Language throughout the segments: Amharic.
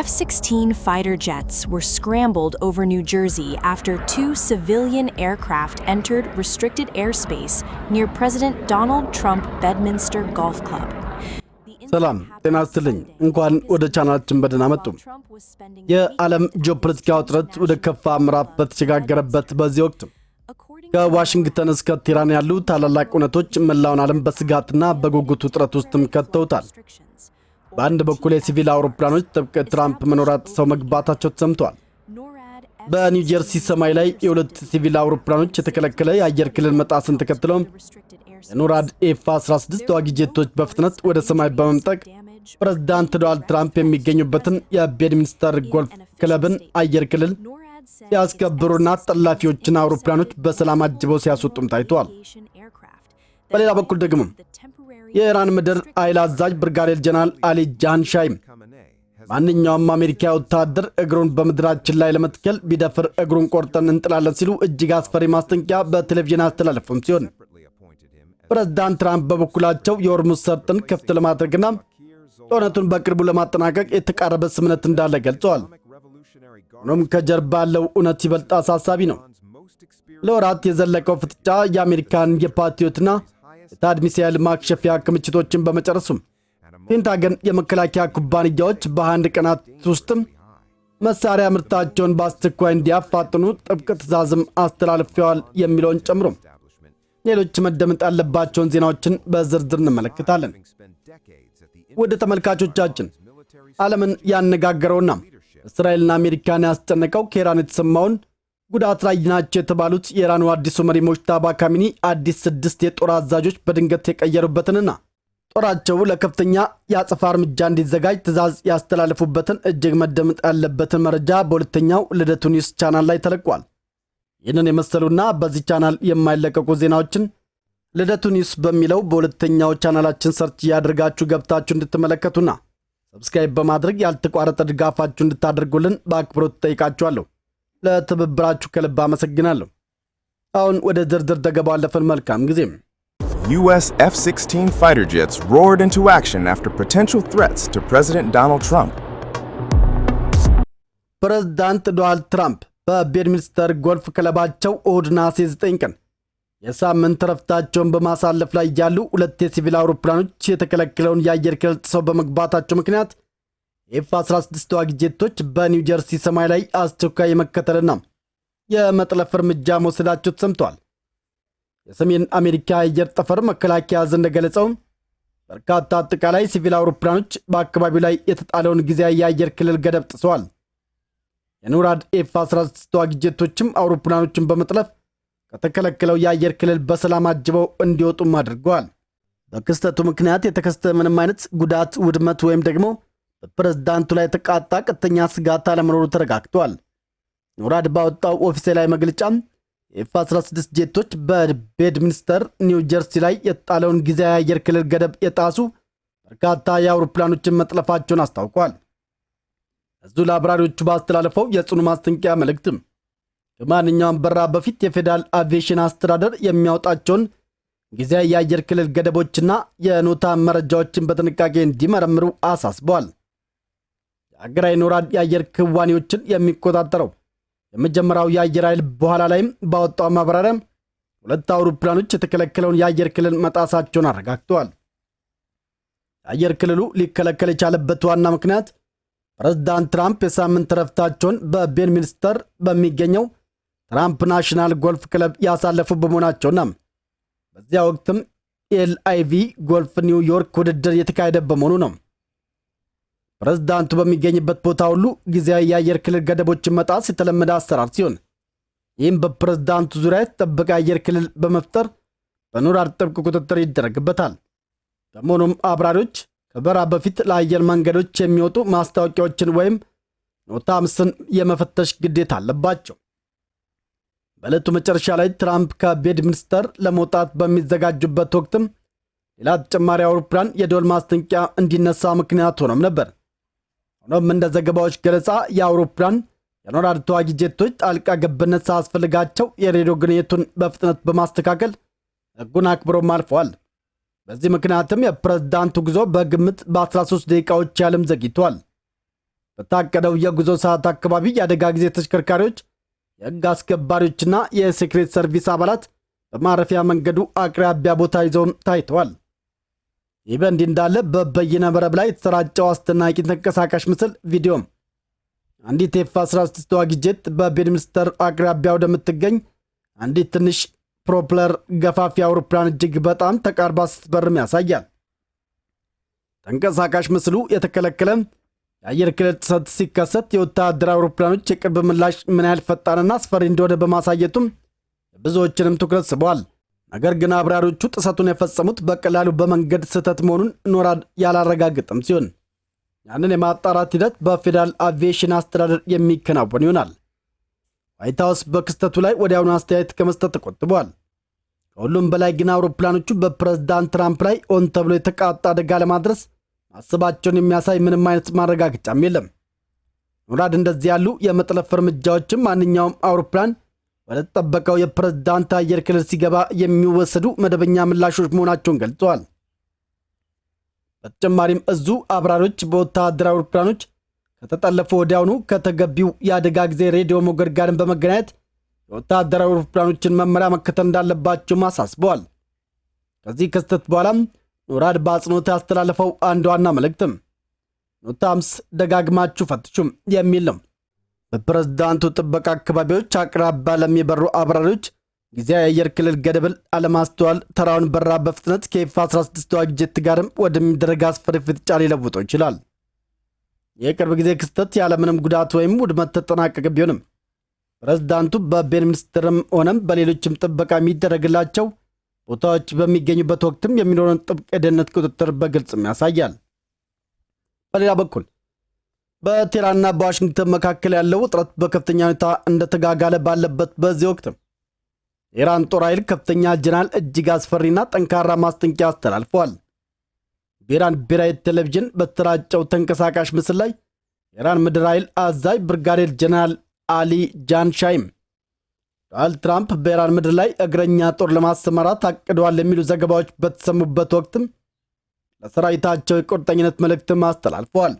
F-16 fighter jets were scrambled over New Jersey after two civilian aircraft entered restricted airspace near President Donald Trump Bedminster Golf Club. ሰላም ጤና ይስጥልኝ። እንኳን ወደ ቻናላችን በደህና መጡ። የዓለም ጂኦፖለቲካ ውጥረት ወደ ከፋ ምዕራፍ በተሸጋገረበት በዚህ ወቅት ከዋሽንግተን እስከ ቴህራን ያሉ ታላላቅ እውነቶች መላውን ዓለም በስጋትና በጉጉት ውጥረት ውስጥም ከተውታል። በአንድ በኩል የሲቪል አውሮፕላኖች ጥብቅ ትራምፕ መኖሪያ ጥሰው መግባታቸው ተሰምተዋል። በኒው ጀርሲ ሰማይ ላይ የሁለት ሲቪል አውሮፕላኖች የተከለከለ የአየር ክልል መጣስን ተከትለው የኖራድ ኤፍ 16 ተዋጊ ጄቶች በፍጥነት ወደ ሰማይ በመምጠቅ ፕሬዝዳንት ዶናልድ ትራምፕ የሚገኙበትን የቤድሚንስተር ጎልፍ ክለብን አየር ክልል ሲያስከብሩና ጠላፊዎችን አውሮፕላኖች በሰላም አጅበው ሲያስወጡም ታይተዋል። በሌላ በኩል ደግሞ የኢራን ምድር ኃይል አዛዥ ብርጋዴር ጀነራል አሊ ጃንሻይም ማንኛውም አሜሪካ ወታደር እግሩን በምድራችን ላይ ለመትከል ቢደፍር እግሩን ቆርጠን እንጥላለን ሲሉ እጅግ አስፈሪ ማስጠንቀቂያ በቴሌቪዥን ያስተላለፉም ሲሆን፣ ፕሬዝዳንት ትራምፕ በበኩላቸው የሆርሙዝ ሰርጥን ክፍት ለማድረግና ጦርነቱን በቅርቡ ለማጠናቀቅ የተቃረበ ስምምነት እንዳለ ገልጸዋል። ሆኖም ከጀርባ ያለው እውነት ይበልጥ አሳሳቢ ነው። ለወራት የዘለቀው ፍጥጫ የአሜሪካን የፓትሪዮትና የታድ ሚሳኤል ማክሸፊያ ክምችቶችን በመጨረሱም ፔንታገን የመከላከያ ኩባንያዎች በ21 ቀናት ውስጥም መሳሪያ ምርታቸውን በአስቸኳይ እንዲያፋጥኑ ጥብቅ ትዕዛዝም አስተላልፈዋል የሚለውን ጨምሮ ሌሎች መደመጥ ያለባቸውን ዜናዎችን በዝርዝር እንመለከታለን። ውድ ተመልካቾቻችን፣ ዓለምን ያነጋገረውና እስራኤልና አሜሪካን ያስጨነቀው ከኢራን የተሰማውን ጉዳት ላይ ናቸው የተባሉት የኢራኑ አዲሱ መሪ ሞጅታባ ካሚኒ አዲስ ስድስት የጦር አዛዦች በድንገት የቀየሩበትንና ጦራቸው ለከፍተኛ የአጸፋ እርምጃ እንዲዘጋጅ ትዕዛዝ ያስተላለፉበትን እጅግ መደመጥ ያለበትን መረጃ በሁለተኛው ልደቱ ኒውስ ቻናል ላይ ተለቋል። ይህንን የመሰሉና በዚህ ቻናል የማይለቀቁ ዜናዎችን ልደቱ ኒውስ በሚለው በሁለተኛው ቻናላችን search እያደረጋችሁ ገብታችሁ እንድትመለከቱና subscribe በማድረግ ያልተቋረጠ ድጋፋችሁ እንድታደርጉልን በአክብሮት እጠይቃችኋለሁ። ለትብብራችሁ ከልብ አመሰግናለሁ። አሁን ወደ ዝርዝር ዘገባው አለፍን። መልካም ጊዜ። U.S. F 16 fighter jets roared into action after potential threats to President Donald Trump. ፕሬዝዳንት ዶናልድ ትራምፕ በቤድሚንስተር ጎልፍ ክለባቸው እሁድ ነሐሴ 9 ቀን የሳምንት ረፍታቸውን በማሳለፍ ላይ ያሉ ሁለት የሲቪል አውሮፕላኖች የተከለከለውን የአየር ክልል ጥሰው በመግባታቸው ምክንያት የኤፍ 16 ተዋጊ ጄቶች በኒው ጀርሲ ሰማይ ላይ አስቸኳይ የመከተልና የመጥለፍ እርምጃ መውሰዳቸው ተሰምተዋል። የሰሜን አሜሪካ የአየር ጠፈር መከላከያ ዕዝ እንደገለጸው በርካታ አጠቃላይ ሲቪል አውሮፕላኖች በአካባቢው ላይ የተጣለውን ጊዜያዊ የአየር ክልል ገደብ ጥሰዋል። የኖራድ ኤፍ 16 ተዋጊ ጄቶችም አውሮፕላኖችን በመጥለፍ ከተከለከለው የአየር ክልል በሰላም አጅበው እንዲወጡም አድርገዋል። በክስተቱ ምክንያት የተከሰተ ምንም አይነት ጉዳት፣ ውድመት ወይም ደግሞ በፕሬዝዳንቱ ላይ የተቃጣ ቀጥተኛ ስጋት አለመኖሩ ተረጋግጧል። ኖራድ ባወጣው ኦፊሴላዊ መግለጫም የኤፍ 16 ጄቶች በቤድሚንስተር ኒው ጀርሲ ላይ የተጣለውን ጊዜያዊ የአየር ክልል ገደብ የጣሱ በርካታ የአውሮፕላኖችን መጥለፋቸውን አስታውቋል። እዙ ለአብራሪዎቹ ባስተላለፈው የጽኑ ማስጠንቀቂያ መልእክትም ከማንኛውም በረራ በፊት የፌዴራል አቪዬሽን አስተዳደር የሚያወጣቸውን ጊዜያዊ የአየር ክልል ገደቦችና የኖታም መረጃዎችን በጥንቃቄ እንዲመረምሩ አሳስበዋል። የሀገራዊ ኖራድ የአየር ክዋኔዎችን የሚቆጣጠረው የመጀመሪያው የአየር ኃይል በኋላ ላይም ባወጣው ማብራሪያ ሁለት አውሮፕላኖች የተከለከለውን የአየር ክልል መጣሳቸውን አረጋግጠዋል። የአየር ክልሉ ሊከለከል የቻለበት ዋና ምክንያት ፕሬዝዳንት ትራምፕ የሳምንት ረፍታቸውን በቤድሚንስተር በሚገኘው ትራምፕ ናሽናል ጎልፍ ክለብ ያሳለፉ በመሆናቸውና በዚያ ወቅትም ኤልአይቪ ጎልፍ ኒውዮርክ ውድድር የተካሄደ በመሆኑ ነው። ፕሬዝዳንቱ በሚገኝበት ቦታ ሁሉ ጊዜያዊ የአየር ክልል ገደቦችን መጣስ የተለመደ አሰራር ሲሆን፣ ይህም በፕሬዝዳንቱ ዙሪያ የተጠበቀ የአየር ክልል በመፍጠር በኖራድ ጥብቅ ቁጥጥር ይደረግበታል። በመሆኑም አብራሪዎች ከበረራ በፊት ለአየር መንገዶች የሚወጡ ማስታወቂያዎችን ወይም ኖታምስን የመፈተሽ ግዴታ አለባቸው። በዕለቱ መጨረሻ ላይ ትራምፕ ከቤድሚንስተር ለመውጣት በሚዘጋጁበት ወቅትም ሌላ ተጨማሪ አውሮፕላን የደወል ማስጠንቀቂያ እንዲነሳ ምክንያት ሆኖም ነበር። ሆኖም እንደ ዘገባዎች ገለጻ የአውሮፕላን የኖራድ ተዋጊ ጄቶች ጣልቃ ገብነት ሳያስፈልጋቸው የሬዲዮ ግንኙነቱን በፍጥነት በማስተካከል ሕጉን አክብሮም አልፈዋል። በዚህ ምክንያትም የፕሬዝዳንቱ ጉዞ በግምት በ13 ደቂቃዎች ያህልም ዘግይቷል። በታቀደው የጉዞ ሰዓት አካባቢ የአደጋ ጊዜ ተሽከርካሪዎች፣ የሕግ አስከባሪዎችና የ Secret Service አባላት በማረፊያ መንገዱ አቅራቢያ ቦታ ይዘውም ታይተዋል። ይህ በእንዲህ እንዳለ በበይነ መረብ ላይ የተሰራጨው አስደናቂ ተንቀሳቃሽ ምስል ቪዲዮም አንዲት F 16 ተዋጊ ጄት በቤድሚንስተር አቅራቢያ ወደምትገኝ አንዲት ትንሽ propeller ገፋፊ አውሮፕላን እጅግ በጣም ተቃርባ ስትበርም ያሳያል። ተንቀሳቃሽ ምስሉ የተከለከለ የአየር ክልል ጥሰት ሲከሰት የወታደራዊ አውሮፕላኖች የቅርብ ምላሽ ምን ያህል ፈጣንና አስፈሪ እንደሆነ በማሳየቱም ብዙዎችንም ትኩረት ስበዋል። ነገር ግን አብራሪዎቹ ጥሰቱን የፈጸሙት በቀላሉ በመንገድ ስህተት መሆኑን ኖራድ ያላረጋገጠም ሲሆን ያንን የማጣራት ሂደት በፌዴራል አቪዬሽን አስተዳደር የሚከናወን ይሆናል። ዋይት ሀውስ በክስተቱ ላይ ወዲያውኑ አስተያየት ከመስጠት ተቆጥቧል። ከሁሉም በላይ ግን አውሮፕላኖቹ በፕሬዝዳንት ትራምፕ ላይ ሆን ተብሎ የተቃጣ አደጋ ለማድረስ ማሰባቸውን የሚያሳይ ምንም አይነት ማረጋገጫም የለም። ኖራድ እንደዚህ ያሉ የመጥለፍ እርምጃዎችም ማንኛውም አውሮፕላን ወደ ተጠበቀው የፕሬዝዳንት አየር ክልል ሲገባ የሚወሰዱ መደበኛ ምላሾች መሆናቸውን ገልጸዋል። በተጨማሪም እዙ አብራሪዎች በወታደራዊ አውሮፕላኖች ከተጠለፉ ወዲያውኑ ከተገቢው የአደጋ ጊዜ ሬዲዮ ሞገድ ጋርን በመገናኘት የወታደራዊ አውሮፕላኖችን መመሪያ መከተል እንዳለባቸውም አሳስበዋል። ከዚህ ክስተት በኋላም ኖራድ በአጽንኦት ያስተላለፈው አንድ ዋና መልእክትም NOTAMs ደጋግማችሁ ፈትሹም የሚል ነው። በፕሬዝዳንቱ ጥበቃ አካባቢዎች አቅራቢያ ለሚበሩ አብራሪዎች ጊዜያዊ የአየር ክልል ገደብን አለማስተዋል ተራውን በረራ በፍጥነት ከ F 16 ተዋጊ ጄት ጋርም ወደሚደረግ አስፈሪ ፍጥጫ ሊለውጠው ይችላል። የቅርብ ጊዜ ክስተት ያለምንም ጉዳት ወይም ውድመት ተጠናቀቀ ቢሆንም ፕሬዝዳንቱ በቤድሚንስተርም ሆነም በሌሎችም ጥበቃ የሚደረግላቸው ቦታዎች በሚገኙበት ወቅትም የሚኖረውን ጥብቅ የደህንነት ቁጥጥር በግልጽም ያሳያል። በሌላ በኩል በቴህራንና በዋሽንግተን መካከል ያለው ውጥረት በከፍተኛ ሁኔታ እንደተጋጋለ ባለበት በዚህ ወቅት የኢራን ጦር ኃይል ከፍተኛ ጀነራል እጅግ አስፈሪና ጠንካራ ማስጠንቀቂያ አስተላልፈዋል። በኢራን ብሔራዊ ቴሌቪዥን በተሰራጨው ተንቀሳቃሽ ምስል ላይ የኢራን ምድር ኃይል አዛዥ ብርጋዴር ጀነራል አሊ ጃንሻይም ዶናልድ ትራምፕ በኢራን ምድር ላይ እግረኛ ጦር ለማሰማራት አቅደዋል የሚሉ ዘገባዎች በተሰሙበት ወቅትም ለሰራዊታቸው የቁርጠኝነት መልእክትም አስተላልፈዋል።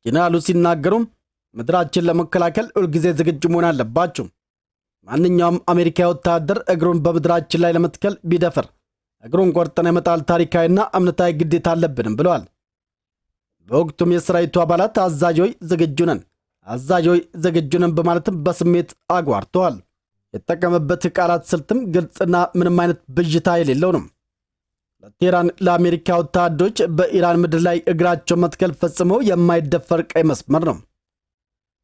ጀነራሉ ሲናገሩም ምድራችን ለመከላከል ሁልጊዜ ዝግጁ መሆን አለባችሁ። ማንኛውም አሜሪካዊ ወታደር እግሩን በምድራችን ላይ ለመትከል ቢደፍር እግሩን ቆርጠን የመጣል ታሪካዊና እምነታዊ ግዴታ አለብንም ብለዋል። በወቅቱም የሰራዊቱ አባላት አዛዦች ዝግጁ ነን፣ አዛዦች ዝግጁ ነን በማለትም በስሜት አጓርተዋል። የተጠቀመበት የቃላት ስልትም ግልጽና ምንም አይነት ብዥታ የሌለው ነው። ለቴህራን ለአሜሪካ ወታደሮች በኢራን ምድር ላይ እግራቸው መትከል ፈጽሞ የማይደፈር ቀይ መስመር ነው።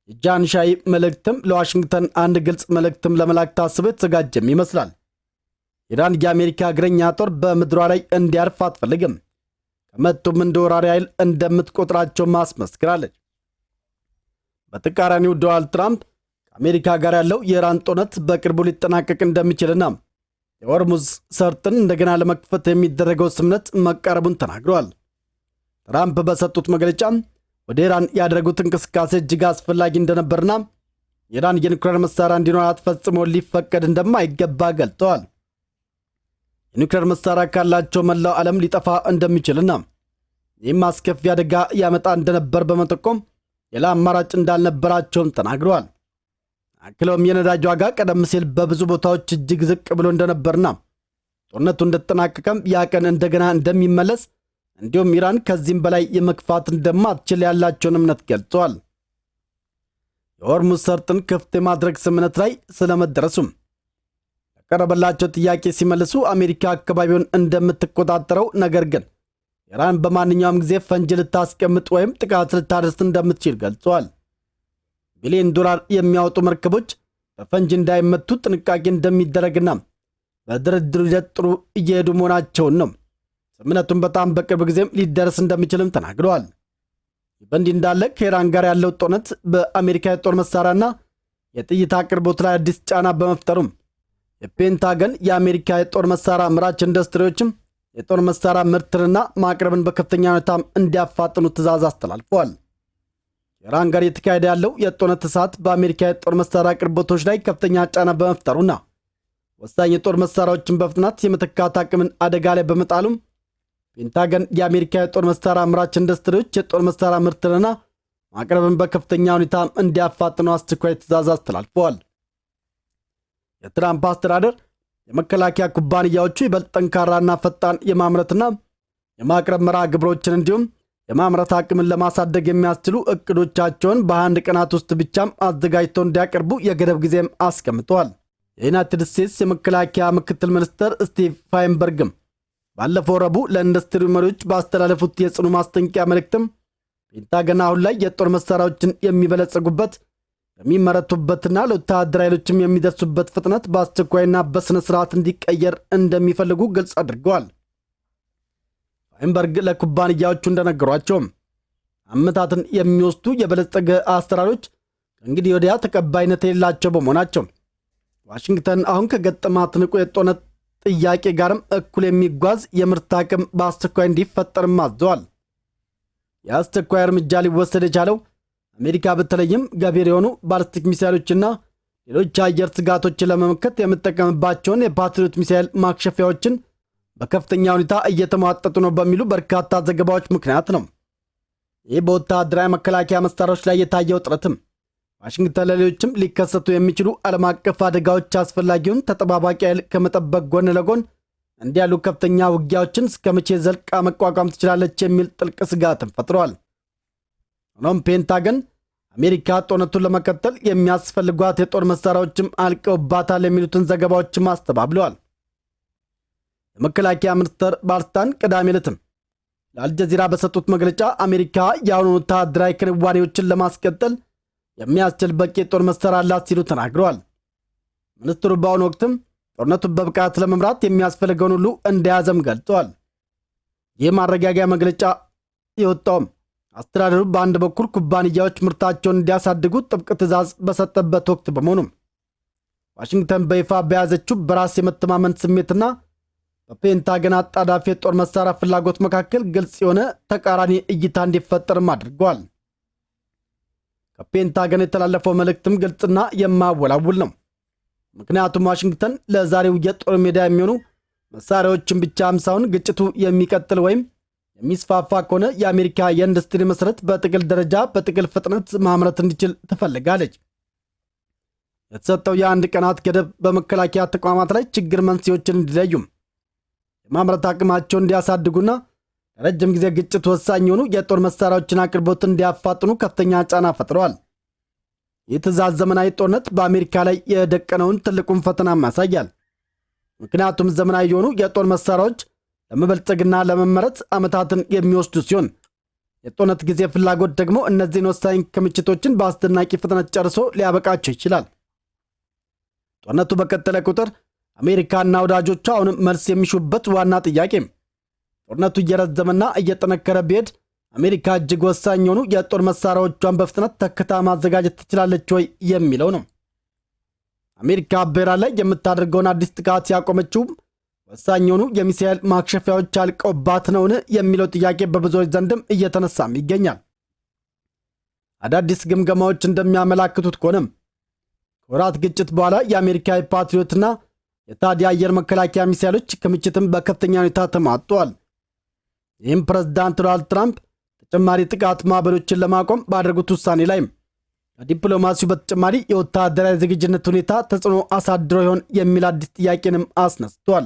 የጃንሻይ መልእክትም ለዋሽንግተን አንድ ግልጽ መልእክትም ለመላክ ታስቦ የተዘጋጀም ይመስላል። ኢራን የአሜሪካ እግረኛ ጦር በምድሯ ላይ እንዲያርፍ አትፈልግም። ከመጡም እንደ ወራሪ ኃይል እንደምትቆጥራቸው ማስመስክራለች። በተቃራኒው ዶናልድ ትራምፕ ከአሜሪካ ጋር ያለው የኢራን ጦርነት በቅርቡ ሊጠናቀቅ እንደሚችልና የሆርሙዝ ሰርጥን እንደገና ለመክፈት የሚደረገው ስምምነት መቃረቡን ተናግረዋል። ትራምፕ በሰጡት መግለጫ ወደ ኢራን ያደረጉት እንቅስቃሴ እጅግ አስፈላጊ እንደነበርና የኢራን የኒውክሌር መሳሪያ እንዲኖራት ፈጽሞ ሊፈቀድ እንደማይገባ ገልጠዋል። የኒውክሌር መሳሪያ ካላቸው መላው ዓለም ሊጠፋ እንደሚችልና ይህም አስከፊ አደጋ ያመጣ እንደነበር በመጠቆም ሌላ አማራጭ እንዳልነበራቸውም ተናግረዋል። አክለውም የነዳጅ ዋጋ ቀደም ሲል በብዙ ቦታዎች እጅግ ዝቅ ብሎ እንደነበርና ጦርነቱ እንደተጠናቀቀም ያ ቀን እንደገና እንደሚመለስ እንዲሁም ኢራን ከዚህም በላይ የመግፋት እንደማትችል ያላቸውን እምነት ገልጸዋል። የሆርሙዝ ሰርጥን ክፍት የማድረግ ስምምነት ላይ ስለመደረሱም ለቀረበላቸው ጥያቄ ሲመልሱ አሜሪካ አካባቢውን እንደምትቆጣጠረው፣ ነገር ግን ኢራን በማንኛውም ጊዜ ፈንጅ ልታስቀምጥ ወይም ጥቃት ልታደርስ እንደምትችል ገልጸዋል። ቢሊዮን ዶላር የሚያወጡ መርከቦች በፈንጅ እንዳይመቱ ጥንቃቄ እንደሚደረግና በድርድሩ ሂደት ጥሩ እየሄዱ መሆናቸውን ነው። ስምምነቱን በጣም በቅርብ ጊዜም ሊደረስ እንደሚችልም ተናግረዋል። በእንዲህ እንዳለ ከኢራን ጋር ያለው ጦርነት በአሜሪካ የጦር መሳሪያና የጥይት አቅርቦት ላይ አዲስ ጫና በመፍጠሩም የፔንታገን የአሜሪካ የጦር መሳሪያ አምራች ኢንዱስትሪዎችም የጦር መሳሪያ ምርትንና ማቅረብን በከፍተኛ ሁኔታም እንዲያፋጥኑ ትዕዛዝ አስተላልፈዋል። ከኢራን ጋር እየተካሄደ ያለው የጦርነት እሳት በአሜሪካ የጦር መሳሪያ አቅርቦቶች ላይ ከፍተኛ ጫና በመፍጠሩና ወሳኝ የጦር መሳሪያዎችን በፍጥነት የመተካት አቅምን አደጋ ላይ በመጣሉም ፔንታገን የአሜሪካ የጦር መሳሪያ አምራች ኢንዱስትሪዎች የጦር መሳሪያ ምርትንና ማቅረብን በከፍተኛ ሁኔታ እንዲያፋጥኑ አስቸኳይ ትዕዛዝ አስተላልፈዋል። የትራምፕ አስተዳደር የመከላከያ ኩባንያዎቹ ይበልጥ ጠንካራና ፈጣን የማምረትና የማቅረብ መርሃ ግብሮችን እንዲሁም የማምረት አቅምን ለማሳደግ የሚያስችሉ እቅዶቻቸውን በ21 ቀናት ውስጥ ብቻም አዘጋጅተው እንዲያቀርቡ የገደብ ጊዜም አስቀምጠዋል። የዩናይትድ ስቴትስ የመከላከያ ምክትል ሚኒስትር ስቲቭ ፋይንበርግም ባለፈው ረቡዕ ለኢንዱስትሪ መሪዎች ባስተላለፉት የጽኑ ማስጠንቀቂያ መልእክትም ፔንታገን አሁን ላይ የጦር መሳሪያዎችን የሚበለጸጉበት፣ የሚመረቱበትና ለወታደራዊ ኃይሎችም የሚደርሱበት ፍጥነት በአስቸኳይና በሥነ ሥርዓት እንዲቀየር እንደሚፈልጉ ግልጽ አድርገዋል። ፋይንበርግ ለኩባንያዎቹ እንደነገሯቸውም ዓመታትን የሚወስዱ የበለጸገ አሰራሮች ከእንግዲህ ወዲያ ተቀባይነት የሌላቸው በመሆናቸው ዋሽንግተን አሁን ከገጠማት ንቁ የጦርነት ጥያቄ ጋርም እኩል የሚጓዝ የምርት አቅም በአስቸኳይ እንዲፈጠርም አዘዋል። የአስቸኳይ እርምጃ ሊወሰድ የቻለው አሜሪካ በተለይም ገቢር የሆኑ ባሊስቲክ ሚሳይሎችና ሌሎች የአየር ስጋቶችን ለመመከት የምጠቀምባቸውን የፓትሪዮት ሚሳይል ማክሸፊያዎችን በከፍተኛ ሁኔታ እየተሟጠጡ ነው በሚሉ በርካታ ዘገባዎች ምክንያት ነው። ይህ በወታደራዊ መከላከያ መሳሪያዎች ላይ የታየው ጥረትም ዋሽንግተን ለሌሎችም ሊከሰቱ የሚችሉ ዓለም አቀፍ አደጋዎች አስፈላጊውን ተጠባባቂ ኃይል ከመጠበቅ ጎን ለጎን እንዲህ ያሉ ከፍተኛ ውጊያዎችን እስከ መቼ ዘልቃ መቋቋም ትችላለች የሚል ጥልቅ ስጋትን ፈጥሯል። ሆኖም ፔንታገን አሜሪካ ጦርነቱን ለመቀጠል የሚያስፈልጓት የጦር መሳሪያዎችም አልቀውባታል የሚሉትን ዘገባዎችም አስተባብለዋል። የመከላከያ ሚኒስትር ባለስልጣን ቅዳሜ ዕለትም ለአልጀዚራ በሰጡት መግለጫ አሜሪካ የአሁኑን ወታደራዊ ክንዋኔዎችን ለማስቀጠል የሚያስችል በቂ የጦር መሳሪያ አላት ሲሉ ተናግረዋል። ሚኒስትሩ በአሁኑ ወቅትም ጦርነቱን በብቃት ለመምራት የሚያስፈልገውን ሁሉ እንደያዘም ገልጸዋል። ይህ ማረጋጊያ መግለጫ የወጣውም አስተዳደሩ በአንድ በኩል ኩባንያዎች ምርታቸውን እንዲያሳድጉ ጥብቅ ትዕዛዝ በሰጠበት ወቅት በመሆኑም ዋሽንግተን በይፋ በያዘችው በራስ የመተማመን ስሜትና በፔንታገን አጣዳፊ የጦር መሳሪያ ፍላጎት መካከል ግልጽ የሆነ ተቃራኒ እይታ እንዲፈጠርም አድርገዋል። ከፔንታገን የተላለፈው መልእክትም ግልጽና የማያወላውል ነው። ምክንያቱም ዋሽንግተን ለዛሬው የጦር ሜዳ የሚሆኑ መሳሪያዎችን ብቻም ሳይሆን ግጭቱ የሚቀጥል ወይም የሚስፋፋ ከሆነ የአሜሪካ የኢንዱስትሪ መሰረት በጥቅል ደረጃ በጥቅል ፍጥነት ማምረት እንዲችል ትፈልጋለች። የተሰጠው የአንድ ቀናት ገደብ በመከላከያ ተቋማት ላይ ችግር መንስኤዎችን እንዲለዩም፣ የማምረት አቅማቸውን እንዲያሳድጉና ለረጅም ጊዜ ግጭት ወሳኝ የሆኑ የጦር መሳሪያዎችን አቅርቦት እንዲያፋጥኑ ከፍተኛ ጫና ፈጥረዋል። ይህ ትዕዛዝ ዘመናዊ ጦርነት በአሜሪካ ላይ የደቀነውን ትልቁን ፈተናም ያሳያል። ምክንያቱም ዘመናዊ የሆኑ የጦር መሳሪያዎች ለመበልጸግና ለመመረት ዓመታትን የሚወስዱ ሲሆን የጦርነት ጊዜ ፍላጎት ደግሞ እነዚህን ወሳኝ ክምችቶችን በአስደናቂ ፍጥነት ጨርሶ ሊያበቃቸው ይችላል። ጦርነቱ በቀጠለ ቁጥር አሜሪካና ወዳጆቿ አሁንም መልስ የሚሹበት ዋና ጥያቄ ጦርነቱ እየረዘመና እየጠነከረ ቢሄድ አሜሪካ እጅግ ወሳኝ የሆኑ የጦር መሳሪያዎቿን በፍጥነት ተክታ ማዘጋጀት ትችላለች ወይ የሚለው ነው። አሜሪካ በኢራን ላይ የምታደርገውን አዲስ ጥቃት ያቆመችው ወሳኝ የሆኑ የሚሳኤል ማክሸፊያዎች አልቀውባት ነውን የሚለው ጥያቄ በብዙዎች ዘንድም እየተነሳም ይገኛል። አዳዲስ ግምገማዎች እንደሚያመላክቱት ከሆነም ከወራት ግጭት በኋላ የአሜሪካ የፓትሪዮትና የታድ የአየር መከላከያ ሚሳኤሎች ክምችትም በከፍተኛ ሁኔታ ተሟጧል። ይህም ፕሬዝዳንት ዶናልድ ትራምፕ ተጨማሪ ጥቃት ማዕበሎችን ለማቆም ባደረጉት ውሳኔ ላይ ከዲፕሎማሲው በተጨማሪ የወታደራዊ ዝግጁነት ሁኔታ ተጽዕኖ አሳድሮ ይሆን የሚል አዲስ ጥያቄንም አስነስቷል።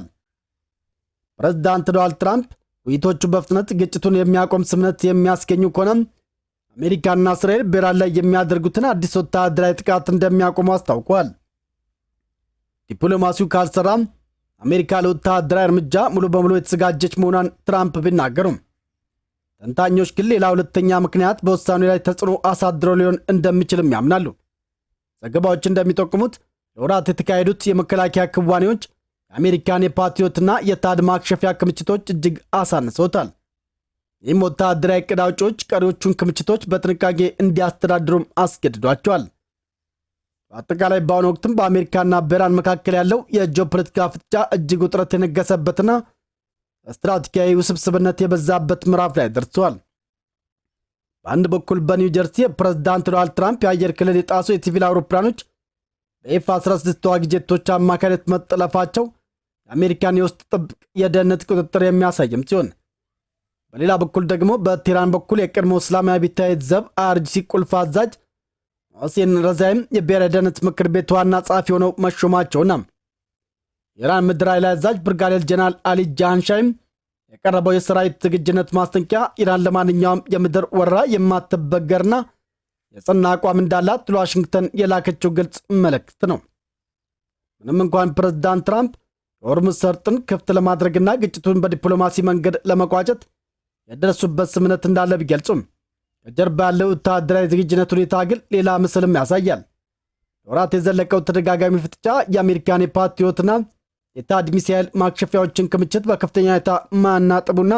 ፕሬዝዳንት ዶናልድ ትራምፕ ውይይቶቹ በፍጥነት ግጭቱን የሚያቆም ስምምነት የሚያስገኙ ከሆነ አሜሪካና እስራኤል በኢራን ላይ የሚያደርጉትን አዲስ ወታደራዊ ጥቃት እንደሚያቆሙ አስታውቋል። ዲፕሎማሲው ካልሰራም አሜሪካ ለወታደራዊ እርምጃ ሙሉ በሙሉ የተዘጋጀች መሆኗን ትራምፕ ቢናገሩም ተንታኞች ግን ሌላ ሁለተኛ ምክንያት በውሳኔው ላይ ተጽዕኖ አሳድሮ ሊሆን እንደሚችልም ያምናሉ። ዘገባዎች እንደሚጠቁሙት ለወራት የተካሄዱት የመከላከያ ክዋኔዎች የአሜሪካን የፓትሪዮትና የታድ ማክሸፊያ ክምችቶች እጅግ አሳንሰውታል። ይህም ወታደራዊ ዕቅድ አውጪዎች ቀሪዎቹን ክምችቶች በጥንቃቄ እንዲያስተዳድሩም አስገድዷቸዋል። በአጠቃላይ በአሁኑ ወቅትም በአሜሪካና በኢራን መካከል ያለው የጂኦፖለቲካ ፍጥጫ እጅግ ውጥረት የነገሰበትና ስትራቴጂካዊ ውስብስብነት የበዛበት ምዕራፍ ላይ ደርሷል። በአንድ በኩል በኒው ጀርሲ የፕሬዝዳንት ዶናልድ ትራምፕ የአየር ክልል የጣሱ የሲቪል አውሮፕላኖች በኤፍ 16 ተዋጊ ጄቶች አማካይነት መጠለፋቸው የአሜሪካን የውስጥ ጥብቅ የደህንነት ቁጥጥር የሚያሳይም ሲሆን፣ በሌላ በኩል ደግሞ በቴህራን በኩል የቀድሞ እስላማዊ አብዮታዊ ዘብ IRGC ቁልፍ አዛዥ ሞህሴን ረዛይም የብሔራዊ ደህንነት ምክር ቤት ዋና ጸሐፊ ሆነው መሾማቸውና የኢራን ምድር ኃይል አዛዥ ብርጋዴር ጀነራል አሊ ጃሃንሻይም የቀረበው የሰራዊት ዝግጁነት ማስጠንቀቂያ ኢራን ለማንኛውም የምድር ወረራ የማትበገርና የጸና አቋም እንዳላት ለዋሽንግተን የላከችው ግልጽ መልእክት ነው። ምንም እንኳን ፕሬዝዳንት ትራምፕ የሆርሙዝ ሰርጥን ክፍት ለማድረግና ግጭቱን በዲፕሎማሲ መንገድ ለመቋጨት የደረሱበት ስምምነት እንዳለ ቢገልጹም፣ ከጀርባ ያለው ወታደራዊ ዝግጁነት ሁኔታ ግን ሌላ ምስልም ያሳያል። ለወራት የዘለቀው ተደጋጋሚ ፍጥጫ የአሜሪካን የፓትሪዮትና የታድ ሚሳኤል ማክሸፊያዎችን ክምችት በከፍተኛ ሁኔታ ማናጠቡና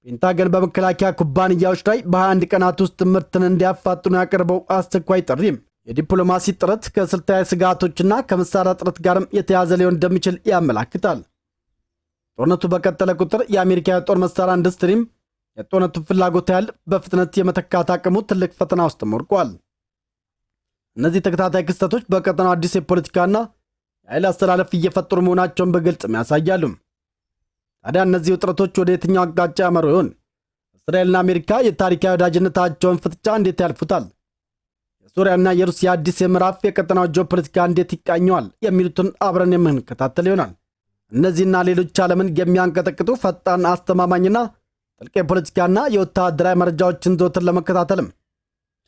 ፔንታገን በመከላከያ ኩባንያዎች ላይ በ21 ቀናት ውስጥ ምርትን እንዲያፋጥኑ ያቀረበው አስቸኳይ ጥሪ የዲፕሎማሲ ጥረት ከስልታዊ ስጋቶችና ከመሳሪያ እጥረት ጋርም የተያዘ ሊሆን እንደሚችል ያመላክታል። ጦርነቱ በቀጠለ ቁጥር የአሜሪካ የጦር መሳሪያ ኢንዱስትሪም የጦርነቱ ፍላጎት ያህል በፍጥነት የመተካት አቅሙ ትልቅ ፈተና ውስጥ ወድቋል። እነዚህ ተከታታይ ክስተቶች በቀጠናው አዲስ የፖለቲካና የኃይል አሰላለፍ እየፈጠሩ መሆናቸውን በግልጽም ያሳያሉ። ታዲያ እነዚህ ውጥረቶች ወደ የትኛው አቅጣጫ ያመሩ ይሆን? እስራኤልና አሜሪካ የታሪካዊ ወዳጅነታቸውን ፍጥጫ እንዴት ያልፉታል? የሶሪያና የሩሲያ አዲስ የምዕራፍ የቀጠናው ጂኦፖለቲካ እንዴት ይቃኘዋል? የሚሉትን አብረን የምንከታተል ይሆናል። እነዚህና ሌሎች ዓለምን የሚያንቀጠቅጡ ፈጣን፣ አስተማማኝና ጥልቅ የፖለቲካና የወታደራዊ መረጃዎችን ዘወትር ለመከታተልም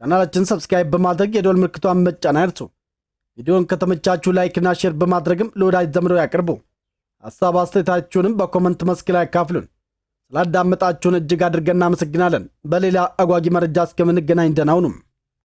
ቻናላችን subscribe በማድረግ የደወል ምልክቷን መጫን አይርሱ። ቪዲዮን ከተመቻችሁ like ና share በማድረግም ለወዳጅ ዘመዶ ያቅርቡ። ሀሳብ አስተያየታችሁንም በ comment መስክ ላይ ያካፍሉን። ስላዳመጣችሁን እጅግ አድርገን እናመሰግናለን። በሌላ አጓጊ መረጃ እስከምንገናኝ ደህና ሁኑም።